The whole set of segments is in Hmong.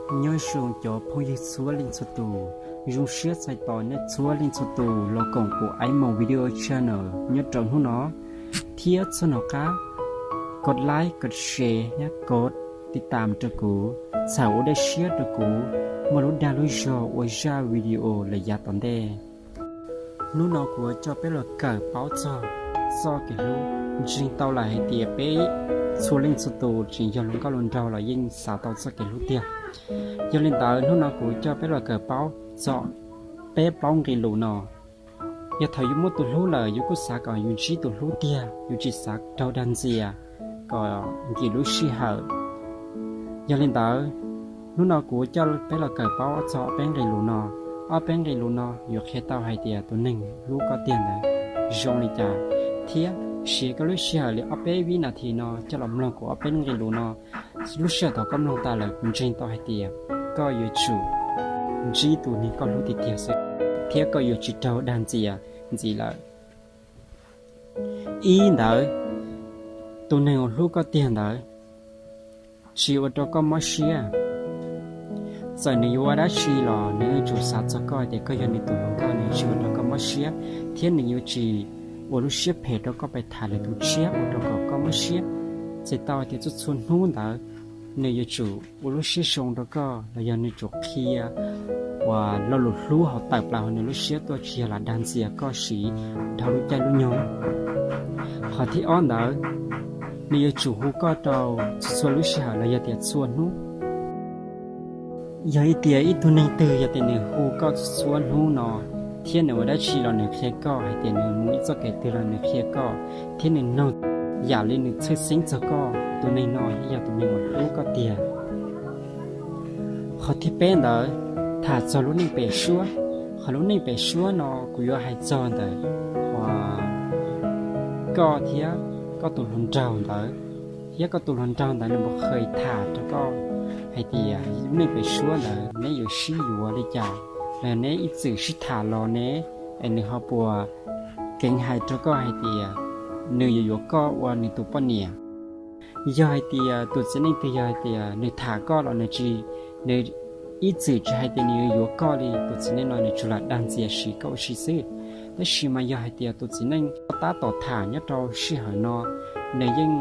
Nyob zoo cov phooj ywg txhua leej txhua tus, zoo siab txais tos nej txhua leej txhua tus los koom kuv Aib Moos Video Channel nyob rau hnub no, thiab txhob nco qab kov like, kov share thiab kov tiv tam rau kuv, txhawm ua dej siab rau kuv muaj lub dag lub zog ua zaj video lawm yav tom ntej. Hnub no kuv yuav coj peb los kawm paub txog txoj kev hlub. Ntseeg tau lawm hais tias peb txhua leej txhua tus tseem yog hluas nkauj hluas nraug los yeej xav tau txoj kev hlub tiag. Yog li ntawd hnub no kuv coj peb los kawm paub txog peb plaub nqe lus no. Yog thaum yus muaj tus hlub lawm yus kuj xav kom yus ntsib tus hlub tiag, yus tsis xav raug dag ntxias kom nkim lub sij hawm. Yog li ntawd, hnub no kuv coj peb los kawm paub txog ob peb nqe lus no. Ob peb nqe lus no yuav qhia tau hais tias tus neeg hlub koj tiag ntawd zoo li cas, thiab siv koj lub sij hawm li ob peb vib nas this no coj los mloog kuv ob peb nqe lus no. Lub sij hawm thaum koj mloog tas lawm kuv ntseeg tau hais tias koj yuav tsum ntsib tus neeg koj hlub tiag tiag xwb, thiab koj yuav tsis raug dag ntxias ntxiv lawm. Ib ntawd, tus neeg uas hlub koj tiag ntawd tsis ua rau koj mob siab. Txawm nws yuav ua dab tsi los nws yuav tsum xav txog koj tias koj yog nws tus hluas nkauj, nws tsis ua rau koj mob siab, thiab nws yuav tsis ua lub siab phem rau koj pais tham lwm tus tshiab ua rau kom koj mob siab. Txhais tau tias txhua txhua hnub ntawd nws yuav tsum ua lub siab zoo rau koj los yog nws tsum qhia uas lo lus hlub hauv tawm plaws hauv nws lub siab tuaj, tsis yog lam dag ntxias koj siv dhau lub caij lub nyoog. Qhov thib ob ntawd, nws yuav tsum hu koj rau txhua txhua lub sij hawm los yog tias txhua hnub. Yog hais tias ib tug neeg twg yog tias nws hu koj txhua txhua hnub no, thiab nws ua dab tsi los nws qhia koj, hais tias nws mus ib txoj kev twg los nws qhia koj, thiab nws noog yam li nws txhawj xeeb txog koj, tus neeg no yeej yog tus neeg uas hlub koj tiag. Qhov thib peb ntawd, tham txog lub neej pem suab. Qhov lub neej pem suab no kuv yuav hais txog ntawm uas koj thiab koj tus hluas nraug ntawd, thiab koj tus hluas nraug ntawd nws puas kheev tham rau koj hais tias lub neej pem suab ntawd neb yuav sib yuav li cas, los neb ib txwm sib tham los ne, es nws ho puas keev hais rau koj hais tias nws yuav yuav koj ua nws tus poj niam. Yog hais tias tus txiv neej twg yog hais tias nws tham koj los nws tsis, nws ib txwm tsis hais tias nws yuav yuav koj li, tus txiv neej no nws tsuas lam dag ntxias siv koj ua si xwb. Tab sis mas yog hais tias tus txiv neej koj tab tom tham nyob rau sij hawm no, nws yeej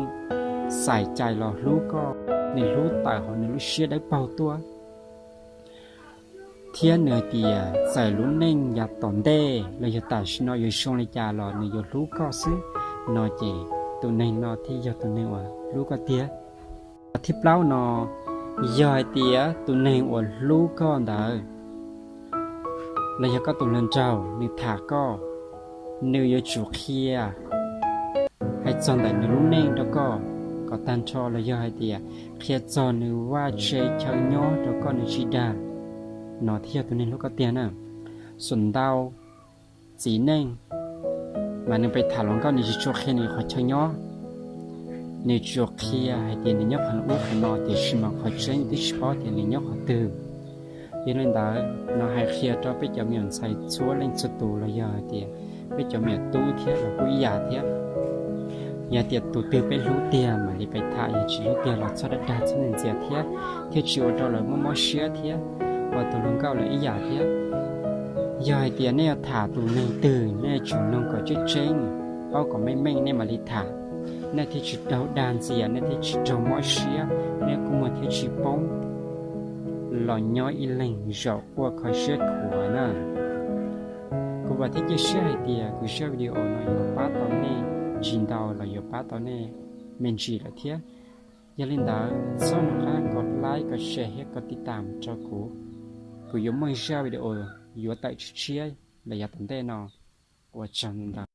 xaiv cai los hlub koj, nws hlub tawm hauv nws lub siab dawb paug tuaj, thiab nws hais tias txawm lub neej yav tom ntej los yog tam sim no yuav zoo li cas los nws yuav hlub koj xwb, no ces tus neeg no thiaj yog tus neeg uas hlub koj tiag. Qhov thib plaub no, yog hais tias tus neeg uas hlub koj ntawd los yog koj tus hluas nraug nws tham koj, nws yuav tsum qhia hais txog ntawm nws lub neej rau koj kom tag nrho, los yog hais tias qhia txog nws vaj tse chaw nyob rau koj nws tsis dag, no thiaj yog tus neeg hlub koj tiag na. Xuam ntau txiv neej mas nws pem tham hluas nkauj nws tsis tshua qhia nws qhov chaw nyob, nws tsuas qhia hais tias nws nyob qhov ub qhov no, tiam sis mas qhov tseeb nws twb tsis paub tias nws nyob qhov twg. Yog li ntawd no hais qhia rau peb cov me nyuam ntxhais txhua leej txhua tus los yog hais tias peb cov me nyuam tub thiab los kuj ib yam thiab. Yog tias tus twg peb hlub tiag mam li pem tham, yog tsis hlub tiag los txhob dag dag txhob ntxias thiab, thiaj tsis ua rau lawv muaj mob siab thiab. Ua tus hluas nkauj los ib yam thiab. Yog hais tias nej yuav tham tus neeg twg nej yuav tsum noog kom tseeb tseeb, paub kom meej meej nej mam li tham, nej thiaj tsis raug dag ntxias, nej thiaj tsis raug mob siab, nej kuj muag thiaj tsis poob los nyob ib leeg zaum quaj kho siab khuav na. Kuv vam thiab cia siab hais tias kuv zaj video no yuav pab tau nej ntsis ntau los yuav pab tau nej me ntsis lawm thiab. Yog li ntawd txhob nco qab kov like, kov share thiab kov tiv tam rau kuv. Kuv yuav muaj zaj video yuav tawm tshiab tshiab los yav tom ntej no. Ua tsaug ntau.